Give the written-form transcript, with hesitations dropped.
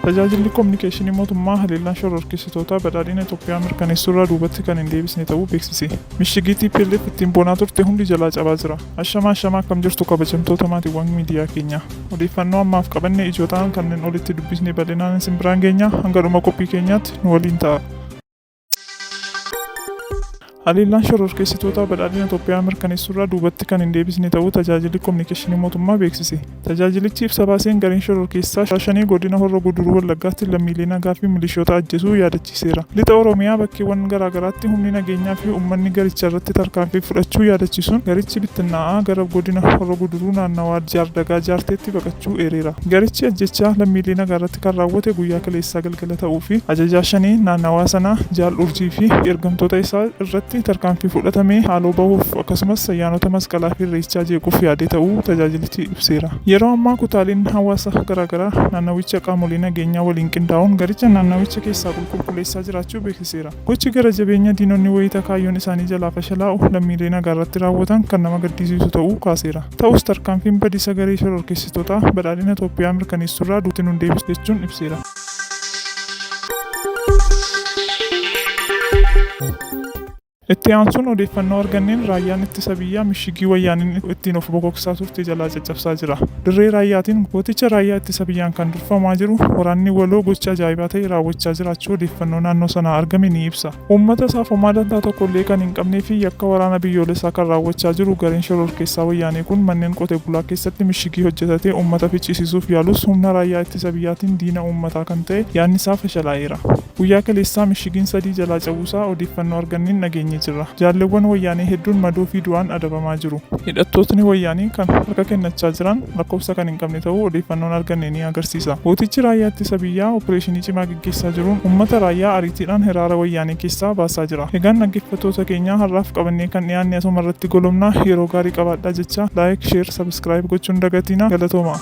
Tajaajilli Kominikeeshinii Mootummaa haleellaan shororkeessitootaa badhaadhina Itoophiyaa mirkaneessuurraa duubatti kan hin deebisne ta'uu beeksise. Mishigii tplf ittiin boonaa turte hundi jalaa cabaa jira. Ashamaa ashamaa akkam jirtu kabajamtoota maatiiwwan miidiyaa keenyaa. Odeeffannoo ammaaf qabanne ijoo ta'an kanneen olitti dubbisne bal'inaan isin biraan geenya. Hanga dhuma qophii keenyaatti nu waliin ta'aa. Haleellaan shororkeessitootaa badhaadhina Itoophiyaa mirkaneessuurraa duubatti kan hin deebisne ta'uu Tajaajilli Kominikeeshinii Mootummaa beeksise. Tajaajilichi ibsa baaseen gareen shororkeessaa Shanee godina Horro Guduruu Wallaggaatti lammiilee nagaa fi milishoota ajjesuu yaadachiiseera. Lixa Oromiyaa bakkeewwan garaagaraatti humni nageenyaa fi ummanni garicharratti tarkaanfii fudhachuu yaadachiisuun garichi bittinnaa'aa gara godina Horro Guduruu naannawaa Jaardagaa Jaarteetti baqachuu eereera. Garichi ajjeechaa lammiilee nagaarratti kan raawwate guyyaa kaleessaa galgala ta'uu fi ajajaa Shanee naannawaa sanaa Jaal Urjii fi ergamtoota isaa irratti tarkaanfii fudhatame haaloo bahuuf akkasumas ayyaanota Masqalaa fi Irreechaa jeequuf yaadee ta'uu tajaajilichi ibseera. Yeroo ammaa kutaaleen hawaasa garaagaraa naannawicha qaamolee nageenyaa waliin qindaa'uun garicha naannawicha keessaa qulqulleessaa jiraachuu beeksiseera. Gochi gara jabeenya diinonni wayita kaayyoon isaanii jalaa fashalaa'u lammiilee nagaarratti raawwatan kan nama gaddisiisu ta'uu kaaseera. Ta'us tarkaanfiin badiisa garee shororkeessitootaa badhaadhina Itoophiyaa mirkaneessuurraa duubatti nun deebisu jechuun ibseera. Itti aansuun odeeffannoo arganneen Raayyaan Ittisa Biyyaa mishigii Wayyaaneen ittiin of bokoksaa turte jalaa caccabsaa jira. Dirree Raayyaatiin gooticha Raayyaa Ittisa Biyyaan kan durfamaa jiru waraanni waloo gocha ajaa'ibaa ta'e raawwachaa jiraachuu odeeffannoo naannoo sanaa argame ni ibsa. Uummata isaaf homaa dantaa tokkollee kan hin qabnee fi yakka waraana biyyoolessaa kan raawwachaa jiru gareen shororkeessaa Wayyaanee kun manneen qote bulaa keessatti mishigii hojjetatee uummata ficcisiisuuf yaalus humna Raayyaa Ittisa Biyyaatiin diina uummataa kan ta'e yaadni isaa fashalaa'eera. Guyyaa kaleessaa mishigiin 3 jalaa cabuusaa odeeffannoo arganneen dhageenyee jirra. Jaalleewwan Wayyaanee hedduun madoo fi du'aan adabamaa jiru. Hidhattootni Wayyaanee kan harka kennachaa jiran lakkoofsa kan hin qabne ta'uu odeeffannoon arganne ni agarsiisa. Gootichi Raayyaa Ittisa Biyyaa opereeshinii cimaa geggeessaa jiruun uummata Raayyaa ariitiidhaan hiraara Wayyaanee keessaa baasaa jira. Egaan dhaggeeffattoota keenyaa har'aaf qabannee kan dhiyaanne asuma irratti golobna. Yeroo gaarii qabaadhaa jechaa like, share, subscribe gochuu hin dagatiinaa. Galatoomaa.